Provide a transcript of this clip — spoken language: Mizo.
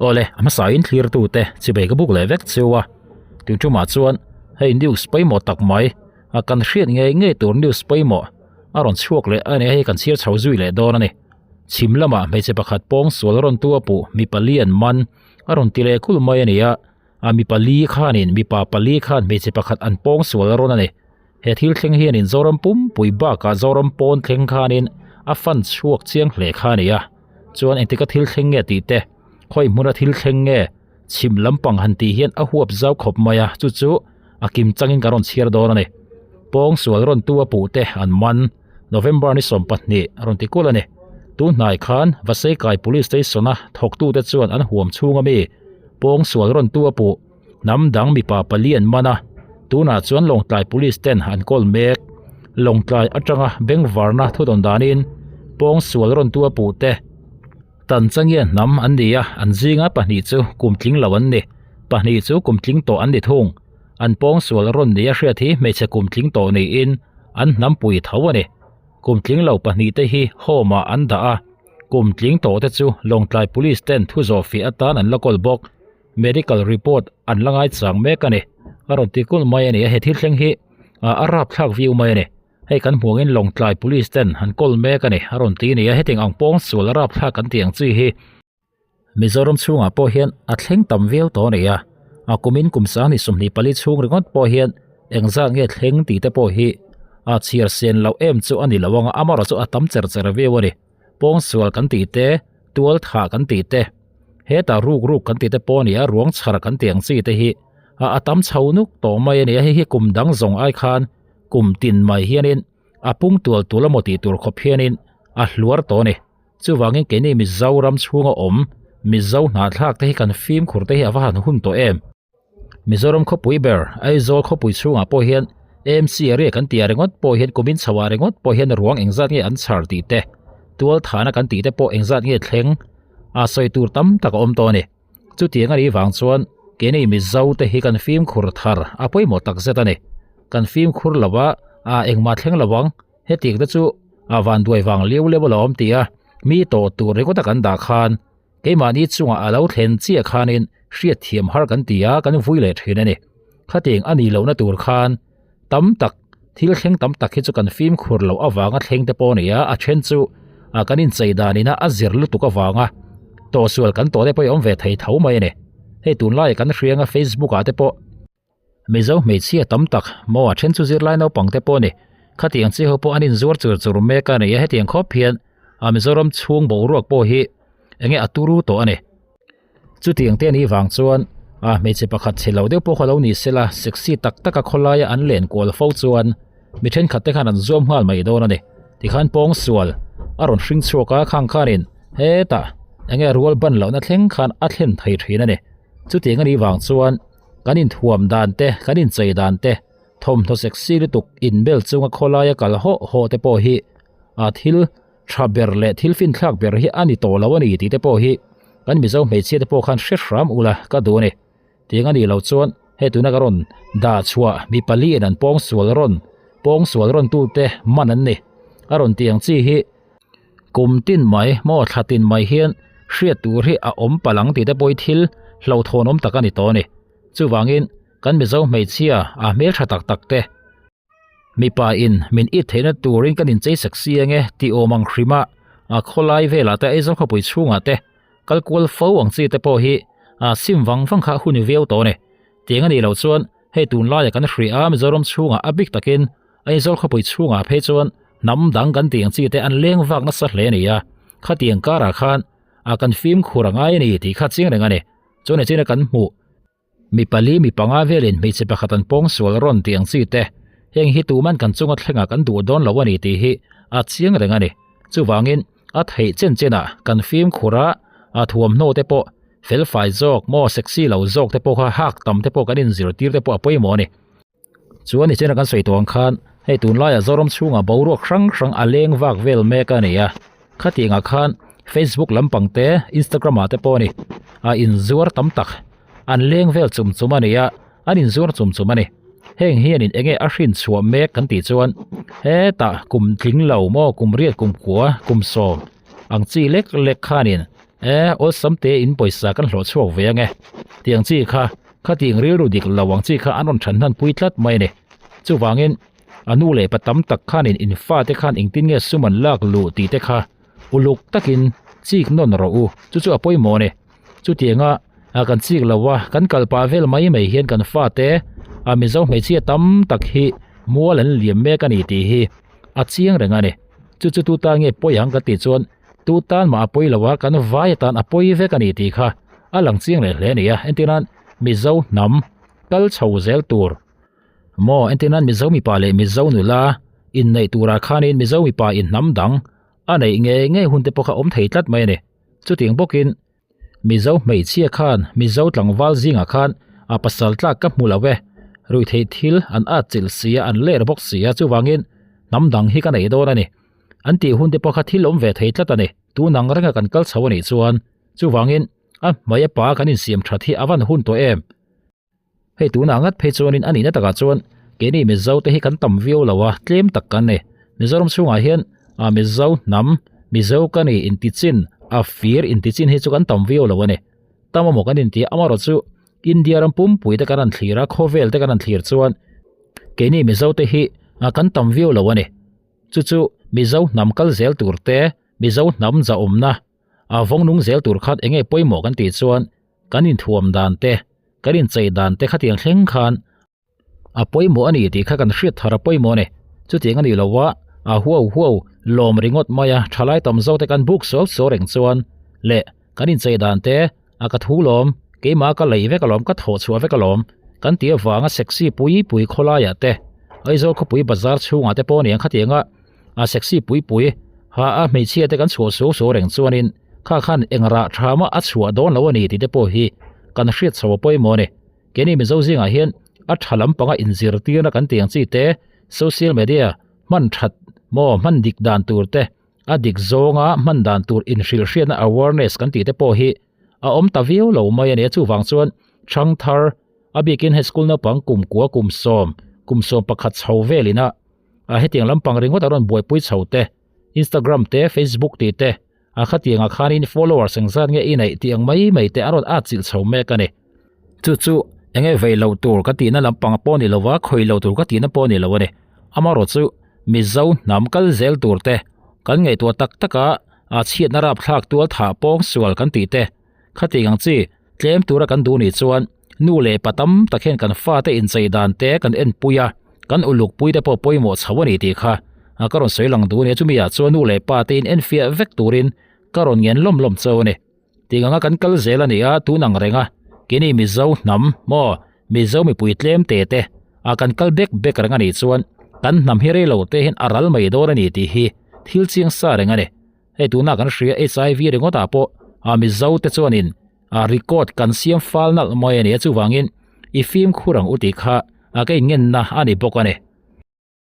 Awle, a hmasain thlirtute chibei ka buk leh vek cheu a, tun tumah chuan hei news pawimawh tak mai a kan hriat ngei ngei tur news pawimawh a rawn chhuak leh a ni a, hei kan chhiar chho zui leh dawn a ni. Chhim lamah hmeichhe pakhat pawng sual rawn tu a puh mipa li an man a rawn ti leh khul mai a ni a, a mipa li khanin mipa pali khan hmeichhe pakhat an pawng sual rawn a ni. He thil thleng hianin Zoram pumpui bakah Zoram pawn thleng khanin a fan chhuak chiang hle kha a ni a. Chuan engtika thil thleng nge tih te, khawi hmuna thil thleng nge chhim lampang han tih hian a huap zau khawp mai a, chu chu a kim changin kan rawn chhiar dawn a ni. Pawng sual rawn tu a puh te an man November ni 12 a rawn ti kulh a ni. Tun hnai khan Vaseikai Police Station-a thawktute chuan an huam chhung ami pawng sual rawn tu a puh hnam dang mipa pali an man a, tunah chuan Lawngtlai Police ten an kawl mek. Lawngtlai atanga bengvarna thudawn danin pawngsual rawn tu a puh te tan changia hnam an ni a, an zinga pahnih chu kum tling lo an ni. Pahnih chu kum tling tawh an ni thung. An pawngsual rawn ni a hriat hi hmeichhe kum tling tawh niin an hnam pui tho a ni. Kum tling lo pahnih te hi home ah an dah a, kum tling tawh te chu Lawngtlai Police ten thu zawh fih atan an la kawl bawk. Medical report an la ngai chang mek a ni. A rawn ti kulh mai a ni a, he thil thleng hi a rapthlak viau mai a ni. Hei kan hmuh angin Lawngtlai Police ten an kawl mek a ni, a rawn ti a ni a, hetiang ang pawng sual a rapthlak kan tih ang chi hi Mizoram chhungah pawh hian a thleng tam viau tawh a ni a, a kumin kum sang ni 24 chhung ringawt pawh hian engzat nge thleng tih te pawh hi a chhiar sen loh em chu a ni lo ang a, amaherawhchu chu a tam cher cher viau a ni. Pawngsual kan tih te, tual thah kan tih te, hetah ruk ruk kan tih te pawh a ni a, ruang chhar kan tih ang chi te hi a a tam chho nuk tawh mai a ni a, hei hi kum dang zawng ai khan kum tin mai hianin a pung tual tual emaw tih tur khawp hianin a hluar tawh a ni. Chuvangin keini Mizoram chhunga awm Mizo hnahthlak te hi kan fimkhur te hi a va han hun tawh em? Mizoram khawpui ber Aizawl khawpui chhungah pawh hian AMC area kan tih ah ringawt pawh hian kumin chho ah ringawt pawh hian ruang engzat nge an chhar tih te tual thahna kan tih te pawh engzat nge thleng a sawi tur tam tak a awm tawh a ni. Chutiang a nih vang chuan keini Mizo te hi kan fimkhur thar a pawimawh takzet a ni. Kan fimkhur lo a, a engmah thleng lo ang. Hetiang te chu a vanduai vang liau liau a lo awm tih a, mi tawh tur ringawt a kan dah khan keimahni chungah a lo thlen chiah khanin hriatthiam har kan ti a, kan vui leh thin a ni. Khatiang a nih lohna tur khan tam tak thil thleng tam tak hi chu kan fimkhur loh avanga thleng te pawh a ni a, a then chu a kan inchei danin a a zir lutuk avanga tawhsual kan tawh te pawh hi a awm ve thei tho mai a ni. Hei tunlai kan hrianga Facebook ah te pawh. Mizo hmeichhia tam tak maw a then chu zirlai naupang te pawh a ni. Khatiang chi ho pawh an inzuar chur chur mek a ni a, hetiang khawp hian a Mizoram chhung boruak pawh hi enge a turu tawh a ni. Chutiang te anih vang chuan a hmeichhe pakhat chhe lo deuh pawh kha lo ni sela sexy tak tak a khawlaia an len kual fo chuan mi thenkhat te khan an zuam nghal mai dawn a ni. Tikhan pawngsual a rawn hring chhuak a, khang khanin hetah enge rual ban lohna thleng khan a thlen thei thin a ni. Chutiang anih vang chuan kan inthuam dan te, kan inchei dan te, thawmhnaw sexy lutuk inbel chunga khawlaia kal hawh hawh te pawh hi a thil tha ber leh thil finthlak ber hi a ni tawh lo a ni tih te pawh hi kan Mizo hmeichhia te pawh khan hre hram ula ka duh a ni. Tiang a nih loh chuan hei tuna ka rawn dah chhuah mi pali in an pawngsual rawn pawngsual rawn tute man an ni a rawn tih ang chi hi Kum tin mai maw thla tin mai hian hriat tur hi a awm palh ang tih te pawh hi thil hlauhthawn awm tak a ni tawh a ni. Chuvangin kan Mizo hmeichhia a hmeltha tak tak te mipa in min it theihna turin kan inchei sak si ange tih awm ang hrim a, a khawlai velah te Aizawl khawpui chhungah te kal kual fo ang chi te pawh hi a sim vang vang kha hun viau tawh a ni. Tiang a nih loh chuan hei tunlaia kan hria a Mizoram chhungah a bik takin Aizawl khawpui chhungah phei chuan hnam dang kan tih ang chi te an leng vak nasa hle a ni a, khatiang karah khan a kan fimkhur a ngai a ni tih kha chiang reng a ni. Chuan nichin a kan hmuh mi pali mi panga velin hmeichhe pakhat an pawngsual rawn tih ang chi te heng hi tuman kan chunga thlengah kan duh dawn lo a ni tih hi a chiang reng a ni. Chuvangin a theih chen chenah kan fimkhur a, a thuamhnaw te pawh felfai zawk maw sexy lo zawk te pawh kha hak tam te pawh kan inzirtir te pawh a pawimawh a ni. Chuan nichina kan sawi tawh ang khan hei tunlaiah Zoram chhungah boruak hrang hrang a leng vak vel mek a ni a, khatiangah khan Facebook lampang te Instagram ah te pawh a ni a inzuar tam tak an leng vel chum chum a ni a, an inzuar chum chum a ni. Heng hianin enge a hrin chhuah mek kan tih chuan hetah kum tling lo maw kum riat kum kua kum sawm ang chi lek lek khanin. E, awlsam te in pawisa kan hlawh chhuak ve ange. Tiang chi kha, khatiang rilru dik lo ang chi kha an rawn than hnan pui tlat mai a ni. Chuvangin, a nu leh pa tam tak khanin in fate khan engtin nge sum an lak luh tih te kha uluk takin chik nawn rawh u, chu chu a pawimawh a ni. Chutianga kan chik lo a, kan kal pah vel mai mai hian kan fate a Mizo hmeichhia tam tak hi mual an liam mek a ni tih hi a chiang reng a ni. Chu chu tu tan nge pawi ang kan tih chuan tu tan mah a pawi lo a, kan vai atan a pawi vek a ni tih kha a lang chiang leh hle a ni a. Entirnan Mizo hnam kal chho zel tur. Maw entirnan Mizo mipa leh Mizo nula inneih turah khanin Mizo mipa in hnam dang a neih ngei ngei hun te pawh kha awm thei tlat mai a ni. Chutiang bawkin Mizo hmeichhia khan Mizo tlangval zingah khan a pasal tlak ka hmu lo e, ruihtheih thil an at chilh si a, an ler bawk si a, chuvangin hnam dang hi ka nei dawn a ni. An tih hun te pawh kha thil awm ve thei tlat a ni. Tun ang renga kan kal chho a nih chuan chuvangin a hmai a pa kan insiam that hi a van hun tawh em? Hei tunah ngat phei chuanin a nihna takah chuan keini Mizo te hi kan tam viau lo a, tlem tak kan ni. Mizoram chhungah hian a Mizo hnam, Mizo ka ni inti chin, a fir inti chin hi chu kan tam viau lo a ni. Tam amaw kan inti a, amaherawhchu India ram pumpui te kan han thlir a, khawvel te kan han thlir chuan keini Mizo te hi kan tam viau lo a ni. Chu chu Mizo hnam kal zel tur te, Mizo hnam zahawmna a vawng nung zel tur khan eng nge pawimawh kan tih chuan kan inthuam dan te, kan inchei dan te khatiang thleng khan a pawimawh a ni tih kha kan hriat thar a pawimawh a ni. Chutiang a nih loh a, a huau huau lawm ringawt mai a, thalai tam zawk te kan buk sual sual reng chuan leh kan inchei dan te a ka thu lawm, keimah ka lei vek alawm, ka thawh chhuah vek alawm kan tih avanga sexy pui pui khawlaiah te, Aizawl khawpui bazar chhungah te pawh aniang khatiang a, a sexy pui pui ha a hmeichhia te kan chhuah suau suau reng chuanin kha khan eng rah tha mah a chhuah dawn lo a ni tih te pawh hi kan hriat chho a pawimawh a ni. Keini Mizo zingah hian a tha lampanga inzirtirna kan tih ang chi te, social media hman that maw hman dik dan tur te, a dik zawnga hman dan tur inhrilhhriatna awareness kan tih te pawh hi a awm ta viau lo mai a ni a. Chuvang chuan Thangthar a bikin hei school naupang kum kua kum sawm kum 11 chho velin a a hetiang lampang ringawt a rawn buaipui chho te Instagram te Facebook tih te a khatiang ah khanin followers engzat nge i neih tih ang mai mai te a rawn at chilh chho mek a ni. Chu chu enge vei loh tur ka tihna lampang pawh ni lova khawi loh tur ka tihna pawh ni lo a ni. Amaherawh chu Mizo hnam kal zel tur te kan ngaihtuah tak tak a a chhiatna rapthlak tual thah pawng sual kan tih te khatiang ang chi tlem tura kan duh nih chuan nu leh pa tam tak hian kan fate inchei dan te kan enpui a, kan uluk pui te pawh pawimawh chho a ni tih kha ka rawn sawi lang duh a ni. Chumi ah chuan nu leh pa te in enfiah vek turin ka rawn ngen lawm lawm chauh a ni. Tih anga kan kal zel a ni a, tun ang reng a, keini Mizo hnam maw Mizo mipui tlem te te a kan kal bek bek reng a nih chuan kan hnam hi rei lo te hian a ral mai dawn a ni tih hi thil chiang sa reng a ni. Hei tuna kan hria HIV ringawt ah pawh a Mizo te chuanin a record kan siam fal nalh mai a ni a chuvangin i fimkhur ang u tih kha a ka inngenna a ni bawk a ni.